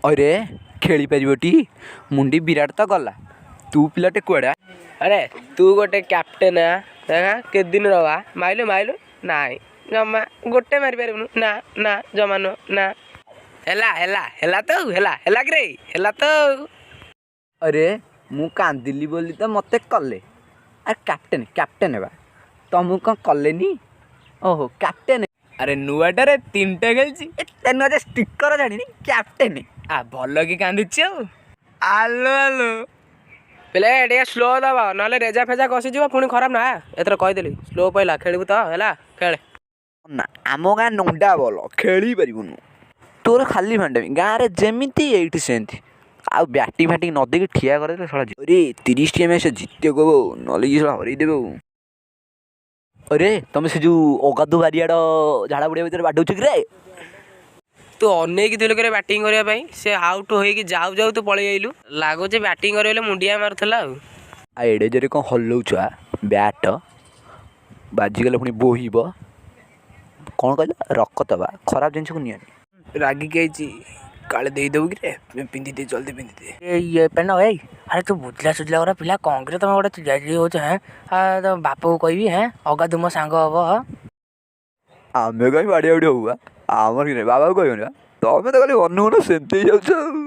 ଅରେ, ଖେଳିପାରିବଟି? ମୁଣ୍ଡି ବିରାଟ ତ ଗଲା, ତୁ ପିଲାଟେ କୁଆଡ଼େ? ଆରେ, ତୁ ଗୋଟେ କ୍ୟାପ୍ଟେନ୍ କେତେ ଦିନ ରବା? ମାଇଲୁ ମାଇଲୁ ନାଇଁ, ଜମା ଗୋଟେ ମାରିପାରିବୁନୁ। ନା ନା, ଜମା ନୁହଁ ନା। ହେଲା ହେଲା ହେଲା ତ, ହେଲା ହେଲା କିରେ, ହେଲା ତ। ଅରେ, ମୁଁ କାନ୍ଦିଲି ବୋଲି ତ ମୋତେ କଲେ। ଆରେ, କ୍ୟାପ୍ଟେନ୍ କ୍ୟାପ୍ଟେନ୍ ହେବା ତମକୁ କ'ଣ କଲେନି? ଓହୋ, କ୍ୟାପ୍ଟେନ୍। ଆରେ, ନୂଆଟାରେ ତିନିଟା ଖେଳିଛି। ଏତେ ନୂଆ ଯେ ଷ୍ଟିକର ଜାଣିନି କ୍ୟାପ୍ଟେନ୍। ଆ ଭଲ କି କାନ୍ଦିଛି ଆଉ। ଆଲୋ ଆଲୋ ପିଲେ, ଟିକେ ସ୍ଲୋ ଦବ, ନହେଲେ ରେଜା ଫେଜା କଷିଯିବ ପୁଣି ଖରାପ ନା। ଏଥର କହିଦେଲି, ସ୍ଲୋ ପଇଲା ଖେଳିବୁ ତ? ହେଲା, ଖେଳେ। ନା, ଆମ ଗାଁ ନଣ୍ଡା ବଲ, ଖେଳି ପାରିବୁନୁ। ତୋର ଖାଲି ଭାଣ୍ଡାମି, ଗାଁରେ ଯେମିତି ଏଇଠି ସେମିତି। ଆଉ ବ୍ୟାଟିଂ ଫ୍ୟାଟିଂ ନ ଦେଇକି ଠିଆ କରେଇଦେଲେ ଶଳା। ଅରେ, 30ଟି ମ୍ୟାଚ୍ ଜିତିବାକୁ ହବ, ନହେଲେ ଇଏ ଶଳା ହରେଇ ଦେବେ। ଆଉ ଅରେ, ତମେ ସେ ଯୋଉ ଅଗାଧୁ ବାରିଆଡ଼ ଝାଡ଼ା ବୁଡ଼ିଆ ଭିତରେ ବାଡ଼ଉଛ କିରେ? ତୁ ଅନେଇକି ଥିଲୁ କିରେ ବ୍ୟାଟିଂ କରିବା ପାଇଁ? ସେ ଆଉଟ୍ ହେଇକି ଯାଉ ଯାଉ ତୁ ପଳେଇ ଆଇଲୁ। ଲାଗୁଛି ବ୍ୟାଟିଂ କରିବ ବୋଲି ମୁଣ୍ଡିଆ ମାରୁଥିଲା ଆଉ। ଆଉ ଏଡ଼େ ଜୋରେ କ'ଣ ହଲଉଛ? ଆ ବ୍ୟାଟ୍ ବାଜିଗଲେ ପୁଣି ବୋହିବ। କ'ଣ କହିଲ? ରକତ ବା ଖରାପ ଜିନିଷକୁ ନିଅନି। ରାଗିକି ଆଇଛି କାଳେ, ଦେଇଦେବୁ କିରେ? ପିନ୍ଧିଦେ, ଜଲ୍ଦି ପିନ୍ଧିଦେ ଇଏ ପେନ। ଏଇ, ଆରେ ତୁ ବୁଝିଲା ସୁଝିଲା କର ପିଲା, କ'ଣ କିରେ ତମେ ଗୋଟେ ଚିଡ଼ାଚିଡ଼ି ହଉଛ? ହେଁ, ତମ ବାପକୁ କହିବି। ହେଁ, ଅଗାଧୁ ମୋ ସାଙ୍ଗ ହବ। ହଁ। ଆମେ କାହିଁ ବାଡ଼ିଆ ବାଡ଼ି ହବୁ ବା? ଆମର କି ନାହିଁ, ବାବାକୁ କହିବନି ବା। ତମେ ତ ଖାଲି ମନକୁ ମନ ସେମିତି ହେଇଯାଉଛ ଆଉ।